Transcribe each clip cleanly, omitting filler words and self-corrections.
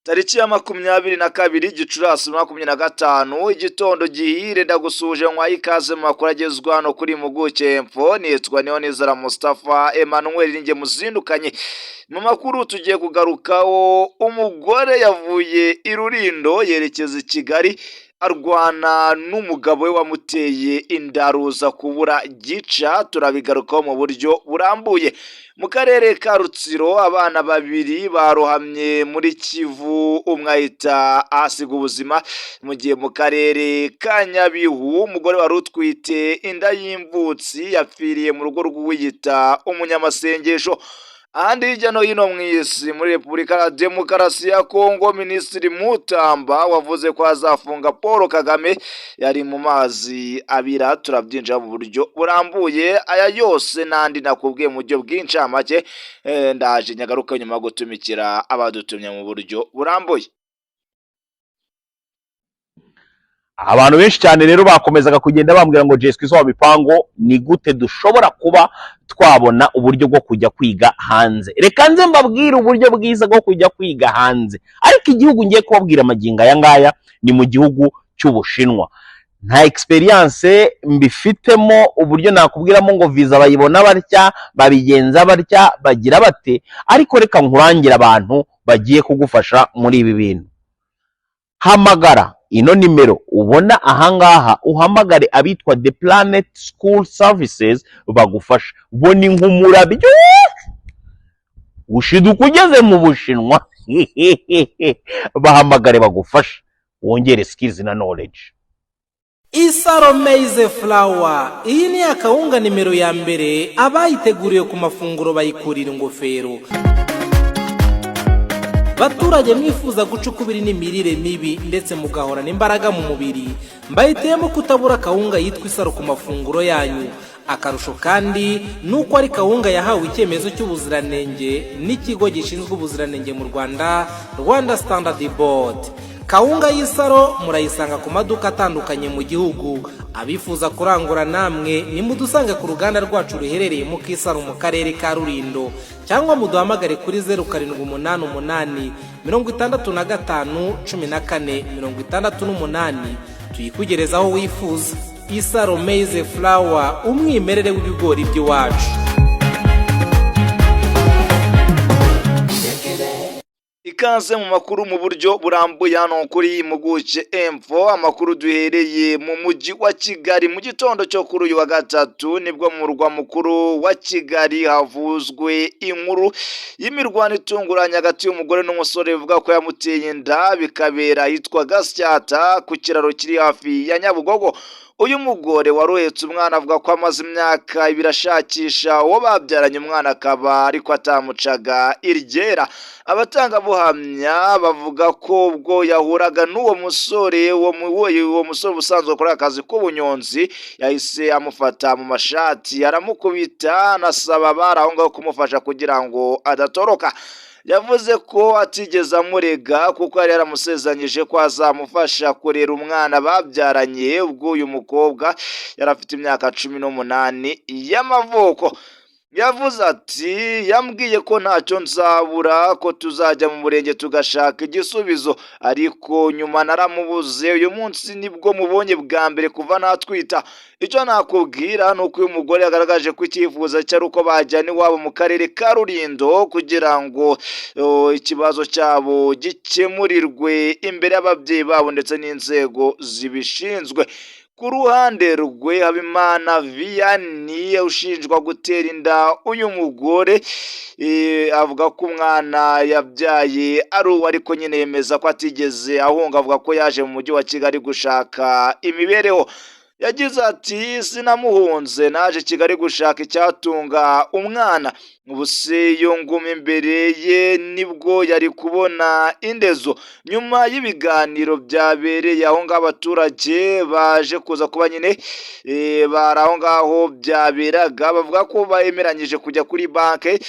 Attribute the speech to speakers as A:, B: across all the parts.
A: Tariki ya 22 Gicurasi 25, igitondo gihire. Ndagusuhuje, nkwaye ikaze mu makuru agezwa hano kuri Impuguke Info. Nitwa Niyonizera Mustafa Emmanuel, ninjye muzindukanye mu makuru tugiye kugarukaho. Umugore yavuye i Rulindo yerekeza i Kigali arwana n'umugabo we wamuteye indaruza kubura gica, turabigarukaho mu buryo burambuye. Mu karere ka Rutsiro, abana babiri barohamye muri Kivu, umwe ahita ahasiga ubuzima, mu gihe mu karere ka Nyabihu umugore wari utwite inda y'imvutsi yapfiriye mu rugo rw'uwiyita umunyamasengesho. Ahandi hirya no hino mu isi, muri Repubulika ya Demokarasi ya Kongo, Minisitiri Mutamba wavuze ko azafunga Paul Kagame yari mu mazi abira, turabyinjira mu buryo burambuye. Aya yose n'andi nakubwiye mu buryo bw'incamake, ndaje nyagaruka nyuma yo gutumikira abadutumye mu buryo burambuye.
B: Abantu benshi cyane rero bakomezaga kugenda bambwira ngo: "Jeswe wa mipango, ni gute dushobora kuba twabona uburyo bwo kujya kwiga hanze?" Reka nze mbabwire uburyo bwiza bwo kujya kwiga hanze, ariko igihugu ngiye kubabwira amagingo aya ngaya ni mu gihugu cy'Ubushinwa. Nta experience mbifitemo, uburyo nakubwiramo ngo viza bayibona batya, babigenza batya, bagira bate, ariko reka nkurangire abantu bagiye kugufasha muri ibi bintu. Hamagara ino nimero ubona ahangaha, uhamagare abitwa The Planet School Services bagufasha. Bo ni nk'umurabyo ushiduka ugeze mu Bushinwa. Bahamagare bagufasha wongere skills na knowledge.
C: Isaro Maize Flour, iyi ni akawunga nimero ya mbere, abayiteguriye ku mafunguro bayikurira ingofero. Baturage mwifuza guca ukubiri n'imirire mibi ndetse mugahorana imbaraga mu mubiri, mbahitiyemo kutabura kawunga yitwa Isaro ku mafunguro yanyu. Akarusho kandi ni uko ari kawunga yahawe icyemezo cy'ubuziranenge n'ikigo gishinzwe ubuziranenge mu Rwanda, Rwanda Standard Board. Kawunga y'Isaro murayisanga ku maduka atandukanye mu gihugu. Abifuza kurangura namwe nimudusange ku ruganda rwacu ruherereye mu Kisaro mu karere ka Rulindo, cyangwa muduhamagare kuri 0788 65 14 68, tuyikugereza aho wifuza. Isaro Maize Flour, umwimerere w'ibigori by'iwacu.
A: Ikaze mu makuru mu buryo burambuye hano kuri Impuguke Info. Amakuru duhereye mu mujyi wa Kigali. Mu gitondo cyo kuri uyu wa gatatu nibwo mu murwa mukuru wa Kigali havuzwe inkuru y'imirwano itunguranye hagati y'umugore n'umusore bivuga ko yamuteye inda, bikabera ahitwa Gasyata ku kiraro kiri hafi ya Nyabugogo. Uyu mugore wari uhetse umwana avuga ko amaze imyaka 2 ashakisha uwo babyaranye umwana, akaba ariko atamucaga iryera. Abatangabuhamya bavuga ko ubwo yahuraga n'uwo musore, uwo musore ubusanzwe akora akazi k'ubunyonzi, yahise amufata mu mashati aramukubita, anasaba abari aho ngaho kumufasha kugira ngo adatoroka. Yavuze ko atigeze amurega kuko yari yaramusezeranyije ko azamufasha kurera umwana babyaranye ubwo uyu mukobwa yari afite imyaka 18 y'amavuko. Yavuze ati: "Yambwiye ko ntacyo nzabura, ko tuzajya mu murenge tugashaka igisubizo, ariko nyuma naramubuze. Uyu munsi nibwo mubonye bwa mbere kuva natwita. Icyo nakubwira ni uko uyu mugore yagaragaje ko icyifuzo cye ari uko bajyana iwabo mu karere ka Rulindo kugira ngo ikibazo cyabo gikemurirwe imbere y'ababyeyi babo ndetse n'inzego zibishinzwe." Ku ruhande rwe, Habimana Vianney ushinjwa gutera inda uyu mugore avuga ko umwana yabyaye ari uwe, ariko nyine yemeza ko atigeze ahunga. Avuga ko yaje mu mujyi wa Kigali gushaka imibereho. Yagize ati: "Sinamuhunze, naje Kigali gushaka icyatunga umwana. Ubu se iyo nguma imbere ye nibwo yari kubona indezo?" Nyuma y'ibiganiro byabereye aho ngaho, abaturage baje kuza kuba nyine bari aho ngaho byaberaga bavuga ko bemeranyije kujya kuri banki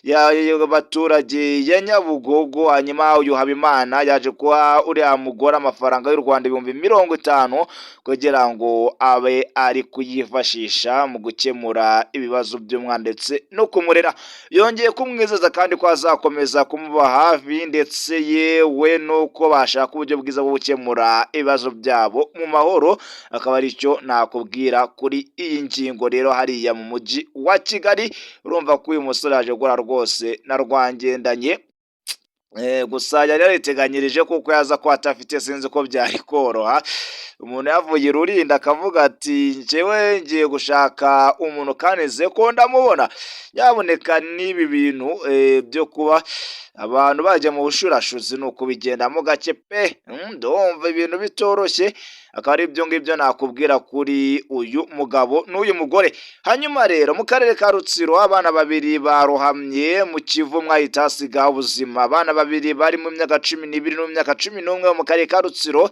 A: y'abaturage ya Nyabugogo, hanyuma uyu Habimana yaje kuha uriya mugore amafaranga y'u Rwanda 50,000 kugira ngo abe ari kuyifashisha mu gukemura ibibazo by'umwana ndetse no kumurera. Yongeye kumwizeza kandi ko azakomeza kumuba hafi, ndetse yewe nuko bashaka uburyo bwiza bwo gukemura ibibazo byabo mu mahoro. Akaba aricyo nakubwira kuri iyi ngingo. Rero hariya mu mujyi wa Kigali, urumva ko uyu musore yaje gukora rwose na Rwangendanye. Gusa yari yariteganyirije kuko yaza ko atafite, sinzi ko byari koroha. Umuntu yavuye i Rulindo akavuga ati: "Njyewe ngiye gushaka umuntu kandi nzi ko ndamubona." Nyaboneka, n'ibi bintu byo kuba abantu bajya mu bushurashuzi ni ukubigendamo gake pe. Ndumva ibintu bitoroshye. Akaba ari ibyo ngibyo nakubwira kuri uyu mugabo n'uyu mugore. Hanyuma rero mu karere ka Rutsiro, abana babiri barohamye mu Kivu, mwahita hasiga ubuzima. Abana babiri bari mu myaka 12 no mu myaka 11 mu karere ka Rutsiro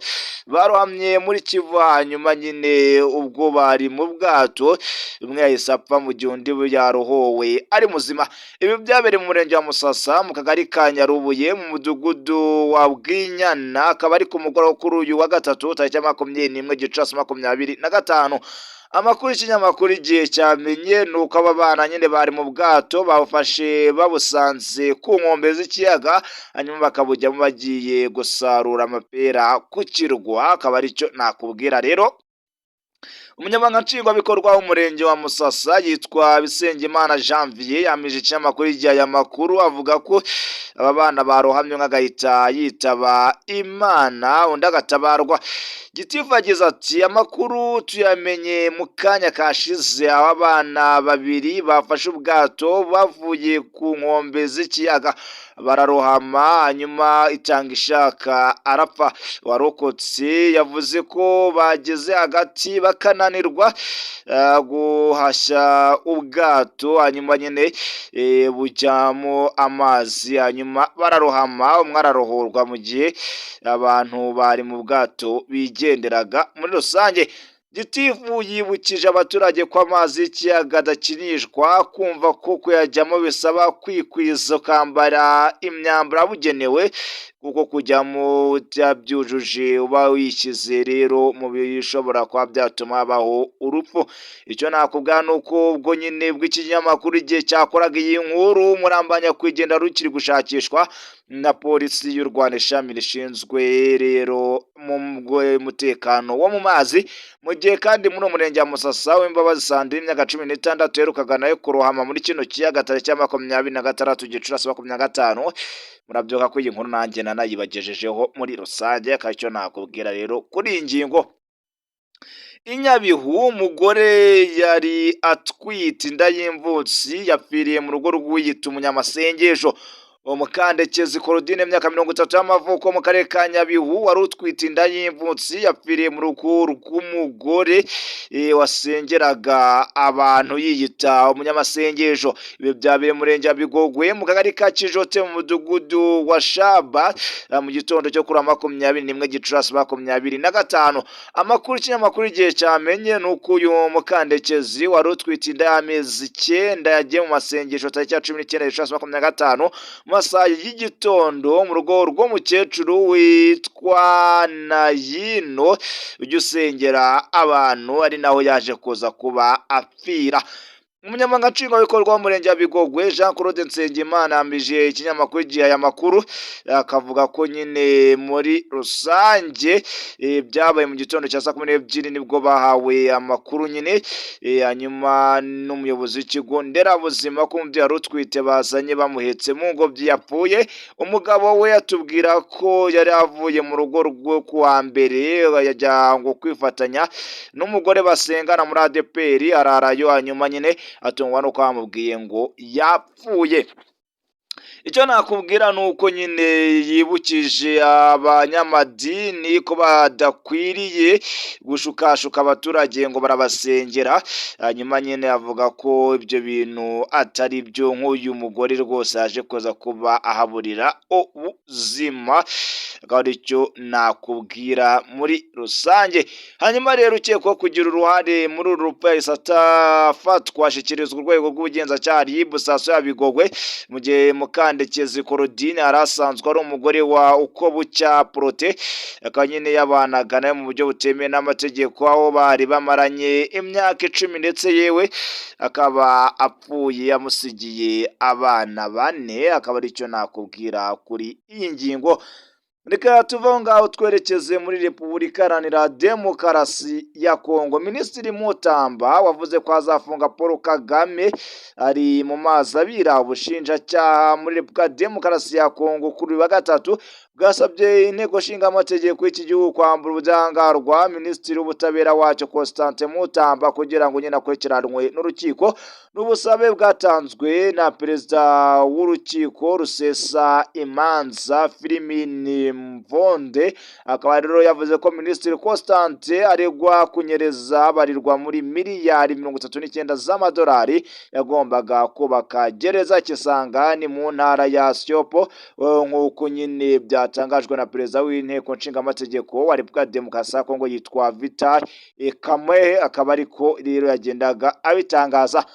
A: barohamye muri Kivu. Hanyuma nyine ubwo bari mu bwato, umwe yahise apfa mu gihe undi yarohowe ari muzima. Ibi byabereye mu murenge wa Musasa, mu kagari ka Nyarubuye, mu mudugudu wa Bwinyana. Akaba ari ku mugoroba kuri uyu wa gatatu, tariki ya 21 Gicurasi 25. Amakuru y'ikinyamakuru Igihe cyamenye ni uko aba bana nyine bari mu bwato, babufashe babusanze ku nkombe z'ikiyaga, hanyuma bakabujyamo bagiye gusarura amapera ku kirwa. Akaba aricyo nakubwira. Rero umunyamabanga nshingwabikorwa w'umurenge wa Musasa yitwa Bisengimana Janvier yamije ikinyamakuru Igihe aya makuru, avuga ko aba bana barohamye, umwe agahita yitaba Imana, undi agatabarwa. Gitifu agize ati: "Amakuru tuyamenye mu kanya kashize, aho abana babiri bafashe ubwato bavuye ku nkombe z'ikiyaga bararohama, hanyuma itanga ishaka arapfa. Warokotse yavuze ko bageze hagati bakananirwa guhashya ubwato, hanyuma nyine bujyamo amazi, hanyuma bararohama, umwe ararohorwa mu gihe abantu bari mu bwato bigenderaga muri rusange." Gitifu yibukije abaturage ko amazi y'ikiyaga adakinishwa, kumva ko kuyajyamo bisaba kwikwiza, ukambara imyambaro yabugenewe, kuko kujyamo utabyujuje uba wishyize rero mu bishobora kuba byatuma habaho urupfu. Icyo nakubwira ni uko ubwo nyine bw'ikinyamakuru Igihe cyakoraga iyi nkuru, umurambo wa nyakwigendera rukiri gushakishwa na Polisi y'u Rwanda, ishami rishinzwe rero mu mutekano wo mu mazi. Mu gihe kandi muri uwo murenge wa Musasa, Uwimbabazi Sandrine, imyaka 16, yaherukaga nawe kurohama muri kino kiyaga tariki ya 26 Gicurasi 25. Murabyibuka ko iyi nkuru nanjye nanayibagejejeho muri rusange. Akaba icyo nakubwira rero kuri iyi ngingo. I Nyabihu, umugore yari atwite inda y'imvutsi yapfiriye mu rugo rw'uwiyita umunyamasengesho. Mukandekezi Claudine, imyaka 30 y'amavuko, mu karere ka Nyabihu, wari utwite inda y'imvutsi, yapfiriye mu rugo rw'umugore wasengeraga abantu yiyita umunyamasengesho. Ibi byabereye mu murenge wa Bigogwe, mu kagari ka Kijote, mu mudugudu wa Shaba, mu gitondo cyo kuri wa 21 Gicurasi 25. Amakuru ikinyamakuru Igihe cyamenye ni uko uyu Mukandekezi wari utwite inda y'amezi 9 yagiye mu masengesho tariki ya 19 Gicurasi 25 mu masaha y'igitondo, mu rugo rw'umukecuru witwa Nayino ujya usengera abantu, ari naho yaje kuza kuba apfira. Umunyamabanga nshingwabikorwa w'umurenge wa Bigogwe, Jean Claude Nsengimana, yamije ikinyamakuru Igihe aya makuru, akavuga ko nyine muri rusange byabaye mu gitondo cya saa 12, nibwo bahawe amakuru nyine, hanyuma n'umuyobozi w'ikigo nderabuzima, ko umubyeyi wari utwite bazanye bamuhetse mu ngobyi yapfuye. Umugabo we atubwira ko yari avuye mu rugo rwo kuwa mbere, yajya ngo kwifatanya n'umugore basengana muri ADEPR, ararayo, hanyuma nyine atungwa nuko bamubwiye ngo yapfuye. Icyo nakubwira ni uko nyine yibukije abanyamadini ko badakwiriye gushukashuka abaturage ngo barabasengera. Hanyuma nyine avuga ko ibyo bintu atari byo, nk'uyu mugore rwose yaje kuza kuba ahaburira ubuzima. Akaba aricyo nakubwira muri rusange. Hanyuma rero ukekwaho kugira uruhare muri uru rupfu yahise afatwa, ashyikirizwa urwego rw'ubugenzacyaha RIB, sitasiyo ya Bigogwe, mu gihe Mukandekezi Korodine yari asanzwe ari umugore wa Ukobucya Protais, akaba nyine yabanaga nawe mu buryo butemewe n'amategeko, aho bari bamaranye imyaka 10, ndetse yewe akaba apfuye amusigiye abana 4. Akaba aricyo nakubwira kuri iyi ngingo. Reka tuve aho ngaho twerekeze muri Repubulika Iharanira Demokarasi ya Kongo. Minisitiri Mutamba wavuze ko azafunga Paul Kagame ari mu mazi abira. Ubushinjacyaha muri Repubulika Demokarasi ya Kongo kuri uyu wa gatatu bwasabye Inteko Nshinga Amategeko y'iki gihugu kwambura ubudahangarwa Minisitiri w'Ubutabera wacyo Constantin Mutamba, kugira ngo nyine akurikiranwe n'urukiko. N'ubusabe bwatanzwe na perezida w'urukiko rusesa imanza, Firmin Mvonde. Akaba rero yavuze ko Minisitiri Constantin aregwa kunyereza abarirwa muri miliyari 39 z'amadolari yagombaga kubaka gereza Kisangani mu ntara ya Tshopo, nk'uko nyine byatangajwe na perezida w'Inteko Nshingamategeko wa Repubulika ya Demokarasi ya Kongo yitwa Vital Kamerhe. Akaba ariko rero yagendaga abitangaza.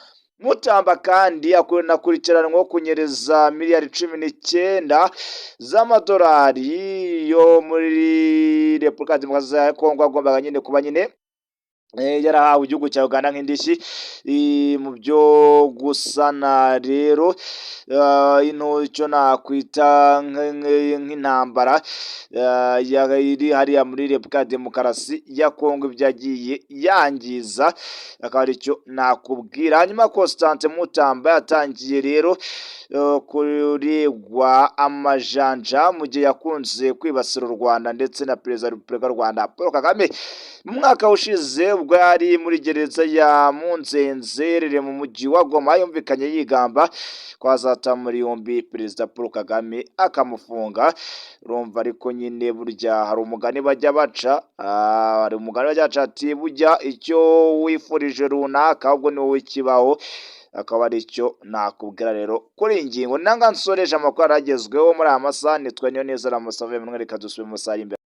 A: Mutamba kandi akurikiranweho kunyereza miliyari 19 z'amadolari yo muri Repubulika ya Demokarasi ya Kongo, agombaga nyine kuba nyine yarahawe igihugu cya Uganda nk'indishyi mu byo gusana rero icyo nakwita nk'intambara iri hariya muri Repubulika ya Demokarasi ya Kongo, ibyo yagiye yangiza, akaba aricyo nakubwira. Hanyuma Constantin Mutamba yatangiye rero kuregwa amajanja mu gihe yakunze kwibasira u Rwanda ndetse na Perezida wa Repubulika y'u Rwanda Paul Kagame. Mu mwaka ushize, ubwo yari muri gereza ya Munzenze iherereye mu mujyi wa Goma, yumvikanye yigamba ko azata muri yombi Perezida Paul Kagame akamufunga. Urumva ariko nyine burya hari umugani bajya baca, hari umugani bajya baca ati: "Burya icyo wifurije runaka ahubwo ni wowe kibaho." Akaba aricyo nakubwira rero kuri iyi ngingo. Nanga nsoreje amakuru aragezweho muri aya masaha. Nitwa Niyoneza Ramusave. Reka dusubire mu masaha y'imbere.